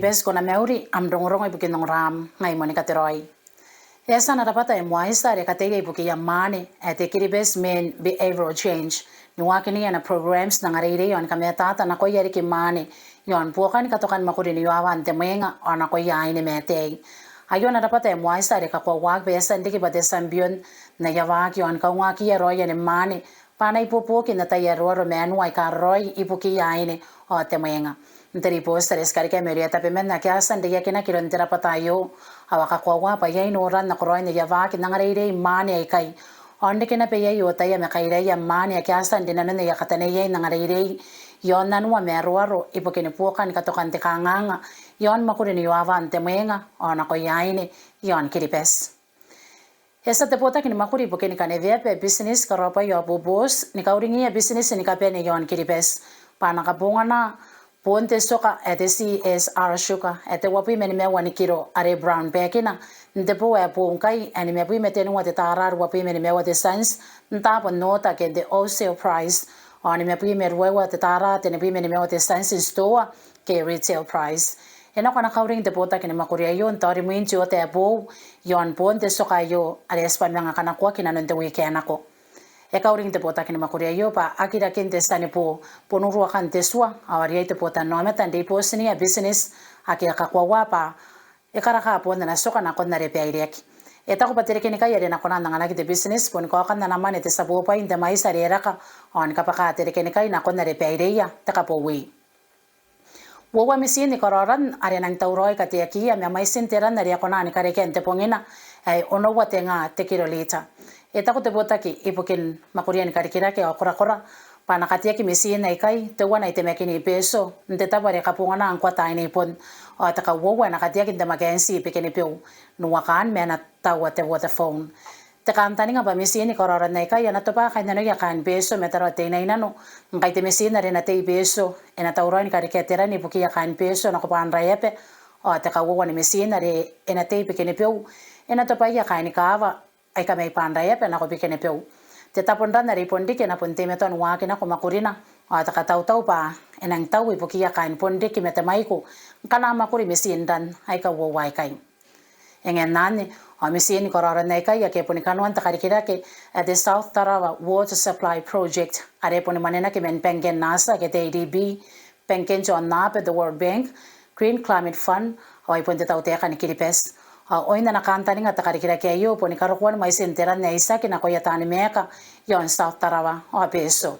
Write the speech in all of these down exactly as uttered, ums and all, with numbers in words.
Best, ko na mauri. Am rongorongo ibukin ongoram, ngai Monica Teroi. E a tia ana rabwata ae MWYSSA are kateia ibukia mwaane ae te Kiribati Men Behavioural Change, ni waakinia ana programs n angareirei ao ni kamatata nakoia riki mwaane iaon buokan katokan mwakuri n iowawa n te mwenga ao nakoia aine ma ataei. Aio ana rabwata ae MWYSSA are kakoauaki bwa e a tia n riki bwa te champion n aia waaki ao ni kaungakiia raoia ni mwaane bwa a na ibuobuoki n ataia aroaro ma anua aika raoiroi ibukiia aine ao te mwenga. N te ribooti are ti karekea mairouia tabeman ake a tia n reiakinaki iroun te rabwata aio, ao a kakoaua bwa iai noran nakoraoin aia waaki n angareirei mwaane aikai ao n reke naba iai otaia ma kairaia mwaane ake a tia n rinanon aia kataneiai n angareirei iaon anua ma aroaro ibukin buokan katokan te kanganga iaon mwakuri n iowawa n te mwenga ao nakoia aine iaon Kiribati. E a tia te Botaki ni Mwakuri ibukin Kaneweaba, Bitineti, Karaobwai ao Boboti ni kauringiia bitineti ni kabane iaon Kiribati bwa a na kabongana boon te tioka ae te CSR sugar ae te uabwi ma nimaua ni kiro are brown bag-ina n te boo ae boou ngkai, ae nimabwi ma tenua te tara ruabwi ma nimaua te tianti n taabo n oota ke n te wholesale price ao nimabwi ma ruaiwa te tara tenibwi ma nimaua te tianti n titoa ke retail price. E nako ana kauring te Botaki ni Mwakuri aio n tauri mwin te oota ae boou iaon boon te tioka aio are e a tibwa manga kanakoaki inanon te wiiki ae nako. E kauring te Botaki ni Mwakuri aio bwa akirakin te tia ni boo bon uruakan te tua ao a riai te botannaomata n ribootinia bitineti ake a kakoaua bwa e karaka boon ana tioka nakon are baireaki. E taku bwa te rekenikai are e na kona n anganaki te bitineti boni kaokan ana mwane te tia bobwai n te mwaiti are e raka ao ni kabwaka te rekenikai nakon are baireia te kabowi. Uoua mitiin ni karaoran are e nang tauraoi kateakiia ma mwaitin te ran are e kona ni karekea n te bongina ae onoua te nga te kirolita. E taku te Botaki ibukin Mwakurian Karikirake ao Korakora bwa a na kateaki mitiin aikai teuana i Temakin i Betio n te tabo are kabongana ngkoa taai nibon, ao te kauoua e na kateaki n te Mackenzie i Bikenibeu n uakaan ma ana taua te Vodafone. Te kantaninga bwa mitiin ni karaoran aikai a na tobwa kainnanoia kaain Betio ma Tarawa Teinainano, ngkai te mitiin are e na tei i Betio e na tauraoi ni karekea te ran ibukiia kaain Betio nako Banraeaba, ao te kauoua ni mitiin are e na tei i Bikenibeu e na tobwaia kaain kaawa aika mai Banraeaba nako Bikenibeu. Te tabo n ran are i Bonriki e na bon teimatoa ni waaki nako mwakurina, ao te katautau bwa e nang tau ibukiia kaain Bonriki ma Temaiku ngkana a mwakuri mitiin ran aika uoua aikai. E ngae n anne, ao mitiin ni karaoran aikai ake boni kanoan te karikirake ae te South Tarawa Water Supply Project, are boni mwanenaki man bangken Nasa ke te ADB, bangken te aonnaba, te World Bank, Green Climate Fund, ao ai bon te Tautaeka ni Kiribati. Ao oin ana kantaninga te karikirake aio boni karokoan mwaitin te ran ae itiaki nakoia taani maeka iaon South Tarawa ao Betio.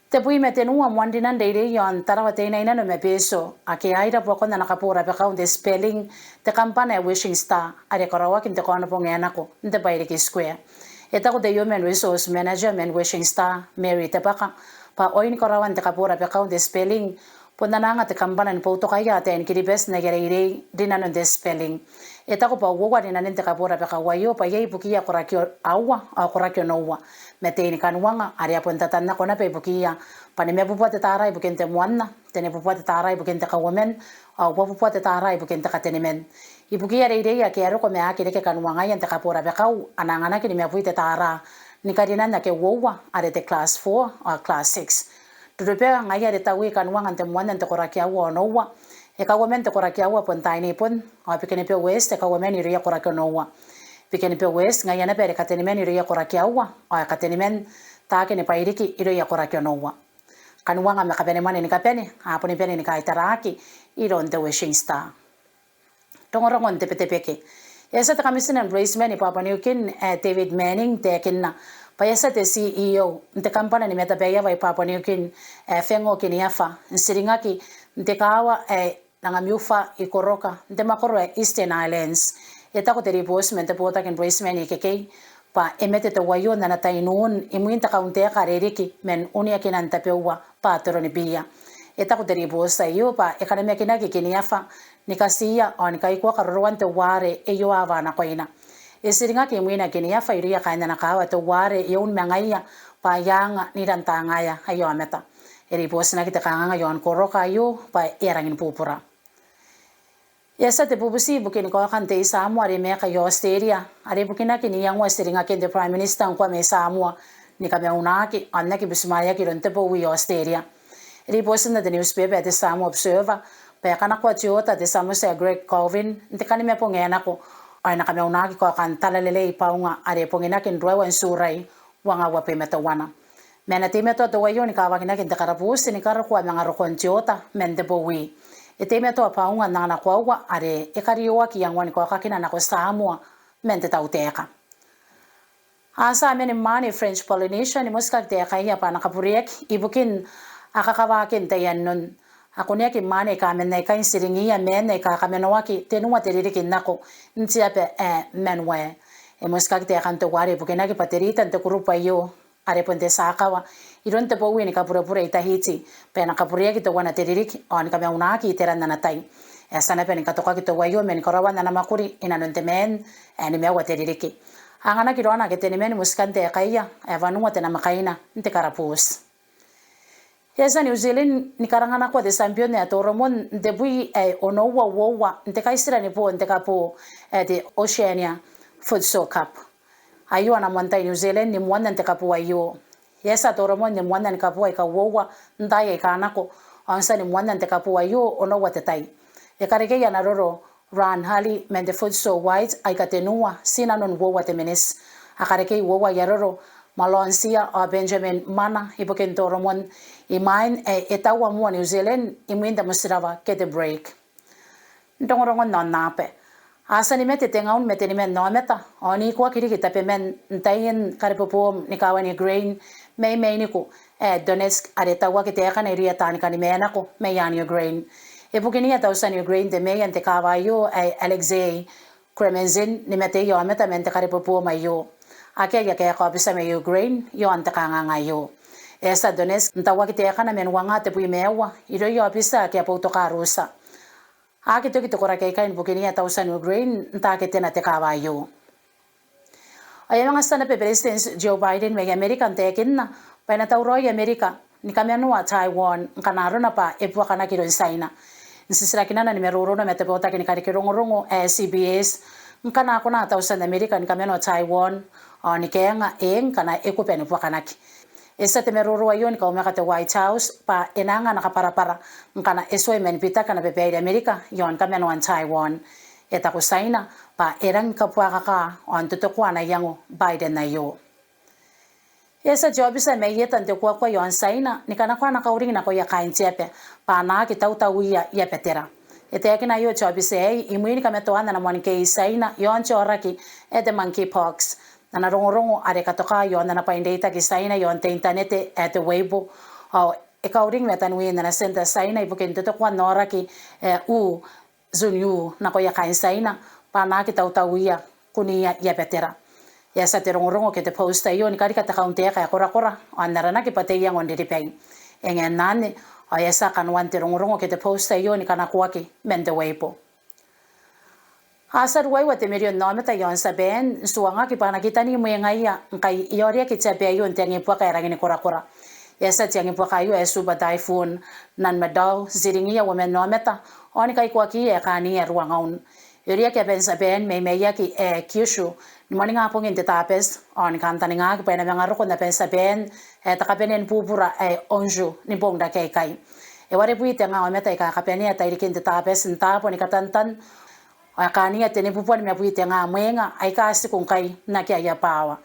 Tebwi ma tenua moan rinan reirei iaon Tarawa Teinainano ma Betio ake a ira buakon ana kaboo rabakau n te spelling te kambana ae Wishing Star, are karaoaki n te Kaonobong ae nako n te Bairiki Square. E taku te Human Resource Manager man Wishing Star, Mary Tebwaka, bwa oin karaoan te kaboo rabakau n te spelling bon ana anga te kambana ni boutokaia ataein Kiribati n aia reirei rinanon te spelling. E taku bwa uoua rinanon te kaboo rabakau aio bwa iai ibukiia koraki aua ao koraki onoua, ma tein kanuanga are a bon tatannako naba ibukiia bwa nimabubua te tara ibukin te moanna, tenibubua te tara ibukin te kauoman, ao uabubua te tara ibukin te kateniman. Ibukiia reirei ake a roko ma aki reke kanuangaia n te kaboo rabakau a na anganaki nimabwi te tara ni karinan ake uoua, are te class four ao class six. Rurubao ngaia are taui kanuanga n te moanna n te koraki aua ao onoua, e kauoman te koraki aua bon taai nibon, ao Bikenibeu West e kauoman irouia koraki onoua. Bikenibeu West ngaia naba are kateniman irouia koraki aua, ao e kateniman Taake ni Bairiki irouia koraki onoua. Kanuanga ma kabanemwane ni kabane a boni bane ni kaitaraaki iroun te Wishing Star. Rongorongon te Betebeke. E a tia te Kamitina ni Bureitiman i Papua New Guinea ae David Manning n taekinna bwa e a tia te CEO n te kambana ni matabeaiawa i Papua New Guinea ae Fengo Kiniafa n tiringaki n te kaawa ae Nangamiufa i Koroka n te mwakoro ae Eastern Highlands. E taku te ribooti man te Botaki ni Bureitiman ikekei bwa e mate teuaio n ana tai n un imwin te kauntaeka are riki man uniakinan tabeua bwa Toronibiia. E taku te ribooti aio bwa e kanamakinaki Kiniafa ni katiia ao ni kaikoa karoroan teuare e iowawa nakoina. E tiringaki imwina Kiniafa irouia kaain ana kaawa teuare e un ma ngaia bwa a anga n iran tangaia aia aomata. E ribootinaki te kanganga iaon Koroka aio bwa e a rangi ni bubura. E a tia te bubuti ibukin kaokan te I-Samoa are maeka i Aotiteria, are bukinaki n iangoa tiringakin te Prime Minister ngkoa mai Samoa ni kamaunaaki ao n aki butimwaeaki iroun te bowi i Aotiteria. E ribootinna te newspaper ae te Samoa Observer bwa e kanakoa te oota te tia moti ae Greg Colvin n te Kanimabong ae nako, ao e na kamaunaki kaokan tararerei Baunga are bonginaki n ruaiwa n Turai, uangaun uabwi ma teuana. Ma e na teimatoa teuaio ni kawakinaki n te karabuuti ni karokoa manga rokon te oota man te bowi. E teimatoa Baunga n anganako aua are e karioaki iangoan kaokakina nako Samoa man te tautaeka. A tia mani mwaane French Polynesia ni motikaki taekaia bwa a na kabureaki ibukin akakawaakin taian non. A kuneaki mwaane aika a mena ikai n tiringiia maan aika a kamanoaki tenua te ririki n nako n te aba ae Manuae. E motikaki taekan teuare bukinaki bwa te riita n te kurubu aio, are bon te tia akawa iroun te bowi ni kaburebure i Tahiti, bwa e na kabureaki teuana te ririki ao ni kamaunaki iteran ana tai. E a tia naba ni katokaki teuaio man karaoan ana mwakuri inanon te maan ae nimaua te ririki. A anganaki raona ake teniman motikan taekaia ae wanua te namwakaina n te karabuuti. E a tia New Zealand ni karanga nako te champion ae Toromon n te bwi ae onoua uoua n te kaitira ni boo n te kaboo ae te Oceania Futsal Cup. Aio ana moan tai New Zealand ni moanna n te kaboo aio. E a tia Toromon ni moanna ni kaboo aika uoua n taai aika nako, ao n tia ni moanna n te kaboo aio onoua te tai. E karekei ana roro Ran Hali man te Futsal White aika tenua, ti nanon uoua te miniti. A karekei uoua aia roro Malonsia ao Benjamin Mana ibukin Toromon, imwain ae e taua moa New Zealand imwin te motirawa ke te break. Rongorongon aonnaba. A tia ni mate tengaun ma teniman aomata ao n ikoaki riki tabeman n taian kareboboom ni kaawan Ukraine mai mainiku ae Donetsk, are tauaki taekana irouia taani kani maenako mai aan Ukraine. E bukiniia tautia n Ukraine te meea n te kaawa aio ae Alexei Kremenchuk ni mateia aomata man te kareboboom aio. Akea aia kaeka aobitia mai Ukraine iaon te kanganga aio. E a tia Donetsk n tauaki taekana man uanga tebwi ma aua irouia aobitia ake a boutoka Russia. A aki toki te koraki aikai ni bukiniia tautia n Ukraine n taketena te kaawa aio. Ao e a manga tia naba Beretitenti Joe Biden mai Amerika n taekinna bwa e na tauraoi Amerika ni kamanoa Taiwan ngkana arona bwa e buakanaki iroun Tiaina. N titirakinana ni maroroona ma te botaki ni kareke rongorongo ae C B S ngkana a kona tautia n Amerika ni kamanoa Taiwan ao ni kaenga eng ngkana e kuba ni buakanaki. E tia te maroro aio ni kaumaka te White House bwa e na anga ana kabwarabwara ngkana e tuai man bitaki ana babaire Amerika iaon kamanoan Taiwan. E taku Tiaina bwa e rangi ni kabuakaka ao n totokoa ana iango Biden aio. E a tia te aobitia mai eta n te kuakua iaon Tiaina ni kanakoa ana kauring nakoia kaain te aba bwa a na aki tautauia i abatera. E taekina aio te aobitia aei imwin kamatoaan ana moan kei Tiaina iaon te aoraki ae te monkeypox. Ana rongorongo are katoka iaon ana bwai n reitaki Tiaina iaon te internet ae te Weibo, ao e kauring mataniwin ana tienta Tiaina ibukin totokoan aoraki ae Wu Zunyou nakoia kaain Tiaina bwa a na aki tautauia kuniia i abatera. E a tia te rongorongo ke te post aio ni karika te kauntaeka ae korakora ao n aranaki bwa te iango n riribai. E ngae n anne ao e a tia kanoan te rongorongo ke te post aio ni kanakoaki man te Weibo. A tia ruaiwa te mirion aomata iaon Tiaban n tuangaki bwa a na kitani mwengaia ngkai e a oreaki te aba aio n te angibuaka ae rangi ni korakora. E a tia te angibuaka aio ae Super Typhoon Nanmadol n tiringiia uoman aomata ao ni kaikoaki ae kaania ruangaun. E oreaki aban Tiaban mai maiaki ae Kyushu ni moaningabongin te Tabati ao ni kantaningaki bwa e na manga roko n aban Tiaban ae te kabanea ni bubura ae Honshu ni boong rake aikai. E warebwi tengaa aomata aika kabanea tairikin te Tabati n taabo ni katantan ao e kaania tenibubua nimabwi tengaa mwenga aika a tiku ngkai n akea aia bwaawa.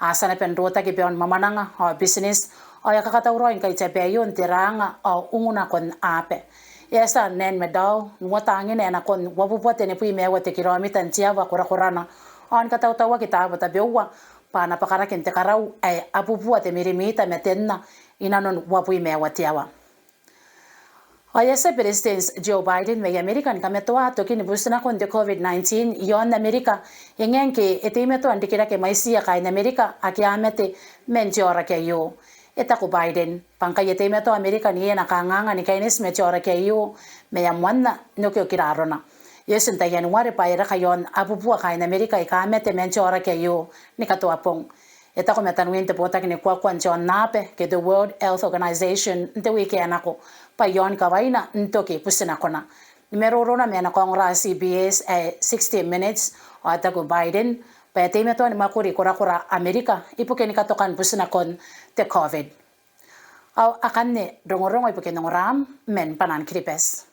A tia naba n rotaki baon mwamwananga ao bitineti ao e a kakatauraoi ngkai te aba aio n tera anga ao ungunakon aba. E a tia Nanmadol n uota angina ae nakon uabubua tenibwi ma aua te kiromita n te aoa korakorana ao ni katautauaki taabo tabeua bwa a na bwakaraki n te karau ae abubua te mirimita ma tenna inanon uabwi ma aua te aoa. Ao e a tia Beretitenti Joe Biden mai Amerika ni kamatoa tokin butinakon te COVID nineteen iaon Amerika, e ngae ngke e teimatoa n rikirake mwaitiia kaain Amerika ake a mate man te aoraki aio. E taku Biden bwa ngkai e teimatoa Amerika n iai ana kanganga ni kaineti ma te aoraki aio, ma e a moanna n okiokira arona. E oti n taian ware bwa e raka iaon abubua kaain Amerika aika mate man te aoraki aio ni katoa bong. E taku mataniwin te botaki ni kuakua n te aonnaba ke te World Health Organization n te wiiki ae nako bwa e a on kawaina n toki butinakona. Ni maroroona ma ana kaongora C B S ae sixty Minutes, ao e taku Biden bwa e teimatoa ni mwakuri korakora Amerika ibukin katokan butinakon te COVID. Ao akanne rongorongo ibukin ongoram man Bwanan Kiribati.